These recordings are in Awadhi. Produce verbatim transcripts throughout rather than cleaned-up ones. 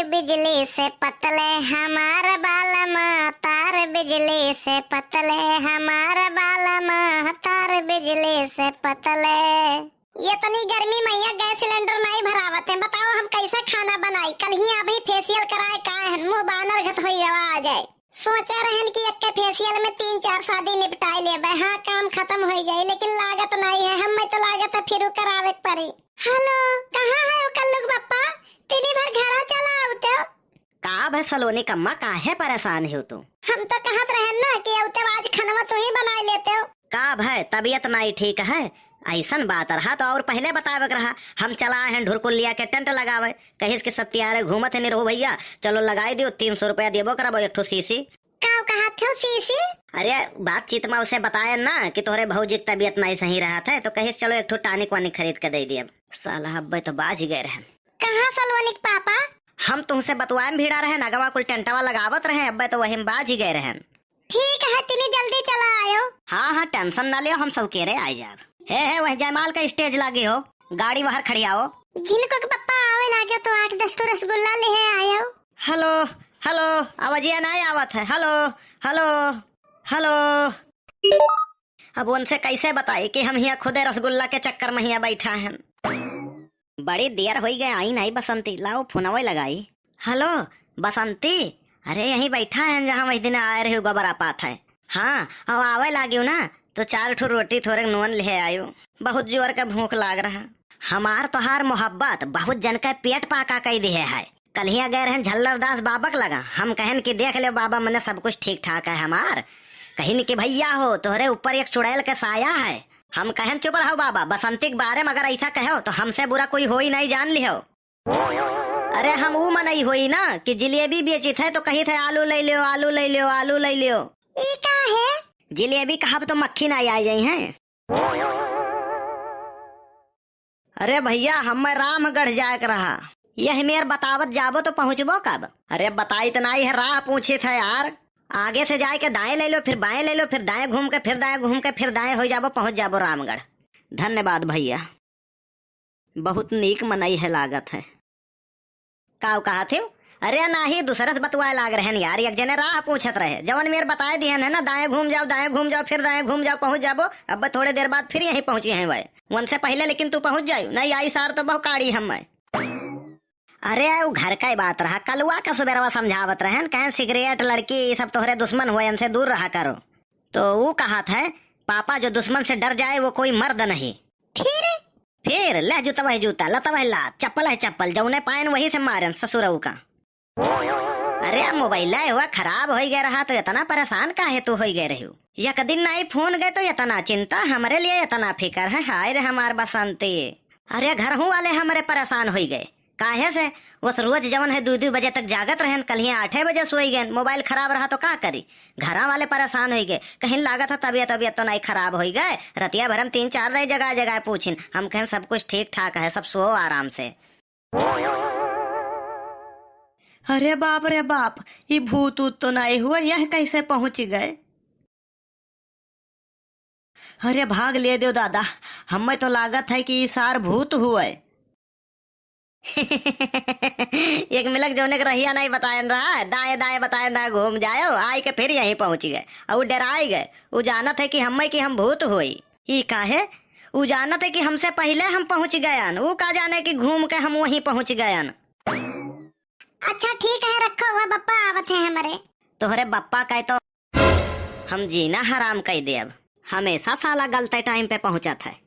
बिजली से पतले हमार बालमा, तार बिजली से पतले हमार बालमा, तार बिजली से पतले। ये तनी गर्मी में या गैस सिलेंडर नाई भरावत है, बताओ हम कैसे खाना बनाई? कल ही अभी फेशियल कराए का है, मुंह बानर घत होई गवा आ जाए। सोचे रहन कि एक फेशियल में तीन चार शादी निपटाई लेबे, हाँ काम खत्म हो जाए, लेकिन लागत नाई है, हमें तो लागत है फिर करावे के पड़ी। हेलो, कहाँ है ओ कल्लू के पप्पा? तनी भर घरा चला आवते हो। का भय सलोनी कम्मा, काहे परेशान हो तू? हम तो कहत रहन ना कि आवते आज खनवा तू ही बनाए लेते हो। का भय तबीयत नाई ठीक है? ऐसन बात रहा तो और पहले बतावे के रहा। हम चला हैं ढुरकुलिया के टेंट लगावे, कहिस कि सत्यारे घूमत है निरहू भैया, चलो लगाई दियो, तीन सौ रुपया देबो करबो एक ठो सीसी। का कहत हो सीसी? अरे बातचीत में उसे बताए ना कि तोहरे भौजी की तबीयत नाई सही रहत है, तो कहिस चलो एक ठो टॉनिक वानिक खरीद के दे दिए। साला अब्बे तो बाज ही गए रहन। कहाँ सलोनी के पापा? हम तुमसे बतुआए में भिड़ा रहन, अगवा कुल टेंटवा लगावत रहे, अब्बे तो वही में बाज ही गए रहन। ठीक है, तनी जल्दी चला आयो। हाँ, हाँ, टेंशन ना लियो, हम सब केरे आ जाब। हे, हे, वह जयमाल का स्टेज लागी हो, गाड़ी बाहर खड़ियाओ। झिनको के पप्पा आवे लागे तो आठ दस ठो रसगुल्ला ले आयो। हेलो, हेलो, आवाजिया ना आवत है। हेलो, हेलो, हेलो। अब उनसे कैसे बताई कि हम हियाँ खुदे रसगुल्ला के चक्कर में हियाँ बैठा हैं। बड़ी देर होई गए, आई नहीं बसंती, लाओ फोनवे लगाई। हेलो बसंती, अरे यहीं बैठा है जहाँ वही दिन आए रहे गोबरा पात है। हाँ, अब आवे लागियो ना तो चार ठो रोटी थोड़े नून ले आयो, बहुत जोर के भूख लाग रहा। हमार तोहार मोहब्बत बहुत जन के पेट पाका कई दिहे है। कल्हिया गए रहन झल्लर दास बाबा के लगा, हम कहन कि देख ले बाबा, मने सब कुछ ठीक ठाक है हमार। कहिन कि भैया हो, तोहरे ऊपर एक चुड़ैल के साया है। हम कहन चुप रहो बाबा, बसंती के बारे में अगर ऐसा कहो तो हमसे बुरा कोई होई नहीं, जान लिहो। अरे हम ऊ मनई होई ना कि जिलेबी बेचित है तो कहित है आलू ले लियो, आलू ले लियो, आलू ले लियो। ई का है? जिलेबी कहब तो मक्खी ना आ जाई है। अरे भैया, हमें रामगढ़ जाए के रहा, यह मेर बतावत जाबो तो पहुँचबो कब? अरे बताई तो नाई है, राह पूछित है यार। आगे से जाए के दाएं ले लो, फिर बाएं ले लो, फिर दाएं घूम के, फिर दाएं घूम के, फिर दाएं हो जाबो, पहुँच जाबो रामगढ़। धन्यवाद भैया, बहुत नीक मनई है लागत है। काव कहा थे? अरे नाही, दूसरे से बतुआए लाग रहन यार, एक जने राह पूछत रहे, जवन मेर बताए दिहन है ना, दाएं घूम जाओ, दाएं घूम जाओ, फिर दाएं घूम जाओ, पहुँच जाबो। अब थोड़े देर बाद फिर यहीं पहुँची हैं वह, उनसे पहले लेकिन तू पहुँच जायू, नहीं आई सार तो बहु काड़ी हम मैं। अरे उ घर का ही बात रहा, कलुआ का सुबेरवा समझावत रहन, कहें सिगरेट, लड़की, ये सब तोहरे दुश्मन हुए, इनसे दूर रहा करो। तो वो कहा था, पापा जो दुश्मन से डर जाए वो कोई मर्द नहीं। फिर? फिर लह जूता वह जूता, लता वह लात, चप्पल है चप्पल, जौने पायन वही से मारन ससुरऊ का। अरे मोबाइल हुआ खराब होई गए रहा तो इतना परेशान काहे तू होई गए रही? एक दिन नाई फोन गए तो इतना चिंता, हमरे लिए इतना फिकर है। हाय रे हमार बसंती। अरे घरहू वाले हमरे परेशान होई गए, काहे से? बस रोज जवन है दू दू बजे तक जागत रहन, कल ही आठे बजे सोई गए। मोबाइल खराब रहा तो का करी? घरा वाले परेशान होई गए, कहीं लागत है तबीयत तबीयत तो नाई खराब होई गए। रतिया भर हम तीन चार दाई जगह जगह पूछिन, हम कहें सब कुछ ठीक ठाक है, सब सो आराम से। अरे बाप रे बाप, ई भूत ऊत तो नाई हुआ, यह कैसे पहुँच गए? अरे भाग ले दो दादा, हमें तो लागत है कि ई सार भूत हुए। एक मिलक जौने के रहिया नाई बतायन रहा, दाएं दाएं बतायन रहा, घूम जायो, आई के फिर यहीं पहुँच गए। और उ डराई गए, उ जानत है कि हमें कि हम भूत होई। ई काहे? उ जानत है कि हमसे पहिले हम पहुँच गयन, उ का जाने कि घूम के हम वहीं पहुँच गयन। अच्छा ठीक है, रखो हुआ, बप्पा आवत है हमरे। तोहरे बप्पा कहे तो हम जीना हराम कई देब, हमेशा साला गलते टाइम पे पहुँचत है।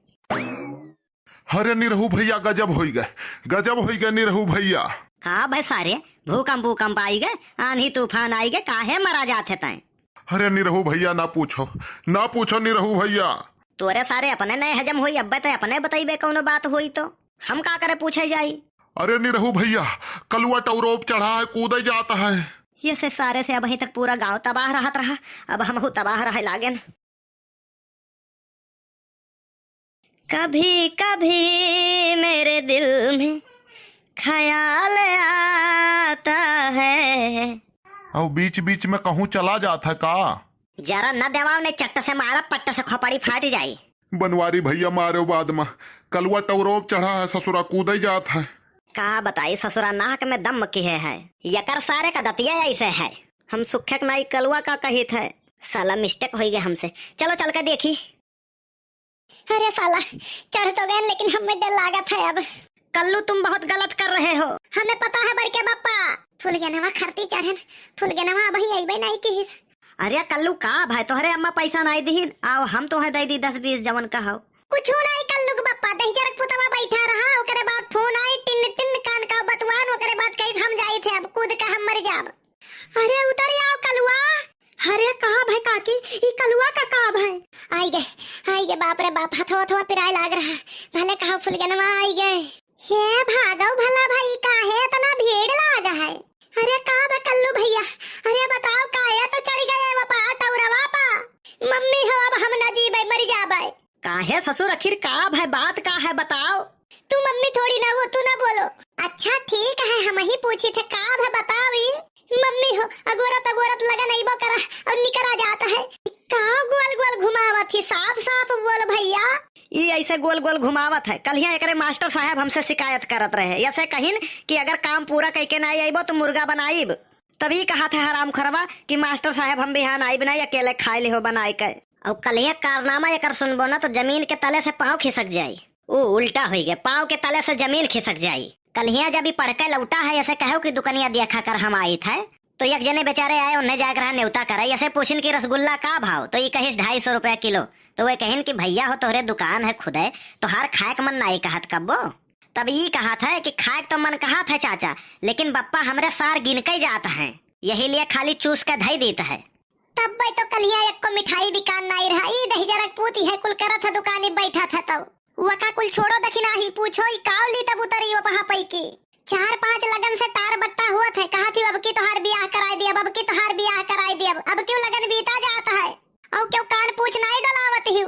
अरे निरहू भैया, गजब होई गए, गजब होई गए निरहू भैया। का भाई सारे, भूकंप भूकंप आई गए, आंधी तूफान आई गए, काहे मरा जात है तैं? अरे निरहू भैया, ना पूछो, ना पूछो निरहू भैया। तोरे सारे अपने नहीं हजम होई, अब्बे ते अपने बतइबे कौनो बात होई तो हम का करे पूछे जाई। अरे निरहू भैया, कलुआ टौरोप चढ़ा है, कूदे जाता है। ये से सारे से अबहीं तक पूरा गांव तबाह रहत रहा, अब हमहू तबाह रहे लागेन। कभी कभी मेरे दिल में ख्याल आता है। और बीच बीच में कहूँ चला जात है का? जरा न देवाओ, नहीं चट्ट से मारा, पट्ट से खोपड़ी फाट जाई। बनवारी भैया मारो बाद में, कलुआ टौरोप चढ़ा है, ससुरा कूदे जात है। का बताई ससुरा, नाक में दम किहे है। यकर सारे का दतिया ऐसे है। हम सुखे क नाई कलुआ का कहित है। साला mistake होई गए हमसे। चलो चल के देखी। अरे साला, चढ़ तो गए लेकिन हमें डर लागत है अब। कल्लू, तुम बहुत गलत कर रहे हो। हमें पता है बड़के बप्पा। फुलगेनवा खरती चढ़ेन, फुलगेनवा अबही अइबे नाई किहिस। अरे कल्लू, का भाई, तोहरे अम्मा पैसा नाई दिहिन, आओ हम तोहे दे दी दस बीस जवन कहव। कुछु नाई कल्लू के बप्पा, दहिजरक पुतवा बैठा रहा, ओकरे बाद फोन आई, टिन टिन कान का बतुआन, ओकरे बाद कहिस हम जाइत है, अब कूद के हम मर जाब। अरे उतर आओ कलुआ। अरे का भाई काकी, ई कलुआ का का भाई? आई गे, आई गे, बाप रे बाप, हथवा हथवा पिराए लाग रहा। भले कहो फुलगेनवा आई गे। हे भागव भला भाई, काहे इतना भीड़ लाग है? अरे का बा कल्लू भैया, अरे बताओ काहे तो चढ़ गए वो पा टौरवा पा। मम्मी हो अब हम ना जीबे, मर जाबे। काहे ससुर, आखिर का भय, बात का है, बताओ। तू मम्मी थोड़ी ना हो, तू ना बोलो। अच्छा ठीक है, हम ही पूछी थे, का भय बताओ ई? मम्मी हो, अगोरत अगोरत लगन अइबो करा और निकरा जाता है। का गोल गोल घुमावत ही, साफ साफ बोल भैया। ई ऐसे गोल गोल घुमावत है, कल्हिया एकरे मास्टर साहब हमसे शिकायत करत रहे, ऐसे कहिन कि अगर काम पूरा कइके ना अइबो तो मुर्गा बनाइब। तभी कहा था हराम खरवा कि मास्टर साहब हम बिहान आइब ना, अकेले खाए लिहो बनाए के। और कल्हिया कारनामा एकर सुनबो ना तो जमीन के तले से पाँव खिसक जाई। ऊ उल्टा होई गए, पाँव के तले से जमीन खिसक जाई। कल्हिया जब ई पढ़ के लौटा है, ऐसे कहो कि दुकनिया देखा कर हम आइत है, तो एक जने बेचारे आए, उन्हें जाकर रहा न्योता करे, ऐसे पूछिन कि रसगुल्ला का भाव, तो ई कहिस ढाई सौ रुपया किलो। तो वे कहिन कि भैया हो, तोहरे दुकान है खुदे, तोहार खाए के मन नाई कहत कब्बो। तब ई कहत है कि खाए के तो मन कहत है चाचा, लेकिन बप्पा हमरे सार गिन के जात हैं, यही लिए खाली चूस के धई देत है। तब भाई तो कल्हिया एको मिठाई बिकान नाई रहा, ई दहिजरक पूती है कुल करत है दुकानी बैठा था तब। वका कुल छोड़ो दखिना ही पूछो, ई काव ली तब उतरी वो पहा पई की। चार पांच लगन से टार बट्टा हुआ थे, कहा थी अब की तोहार बियाह कराई दियब, अब की तोहार बियाह कराई दियब, अब क्यों लगन बीता जात है? और क्यों कान पूछ नाई डोलावत ही?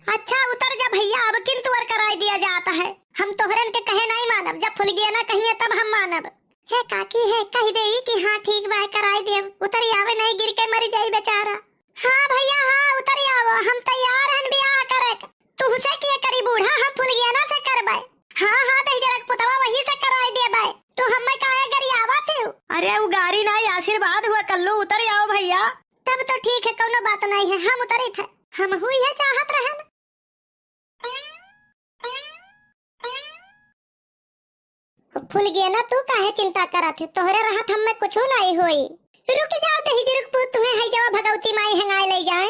अच्छा उतर जा भैया, अब किन तुअर कराई दिया जात है, हम तोहरन के कहे नाई मानब, जब फुलगेना कहिए तब हम मानब। हे काकी है, कहि देई कि हाँ ठीक बा, कराई देब, उतरी आवे नाई, गिर के मरी जाई बेचारा। हाँ भैया हाँ, उतरी आवो, हम तैयार हन बियाह करे। तुहसे किए करी बूढ़ा, हम फुलगेना से करबे। हाँ हाँ, दहिजरक पुतवा वही से कराई देबे, तू हमें काहे गरियावत हिउ? अरे उ गारी नाई, आशीर्वाद हुआ कल्लू, उतरी आओ भैया। तब तो ठीक है, कौनो बात नाई है, हम उतरी थे, हम हुई है चाहत रहन। फुलगेना, तू काहे चिंता करत है? तोहरे रहत हमें कुछो नाई होई। रुक जाओ दहिजरक पूत, तुम्हें है जवा भगवती माई हंगाए ले जाए।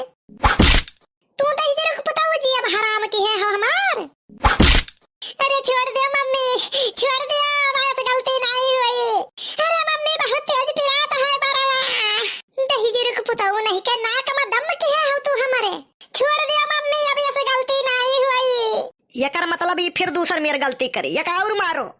तू दहिजरक पुताऊ जी अब हराम की है हो हमार। अरे छोड़ दे मम्मी, छोड़ दे, अब ऐसे गलती नाई होई। अरे मम्मी बहुत तेज पिरात है बरवा। दहिजरक पुताऊ नहीं के नाक में दम की है हो तू हमारे। छोड़ दे मम्मी, अब ऐसे गलती नाई होई। एकर मतलब ई फिर दूसर मेर गलती करी, एका और मारो।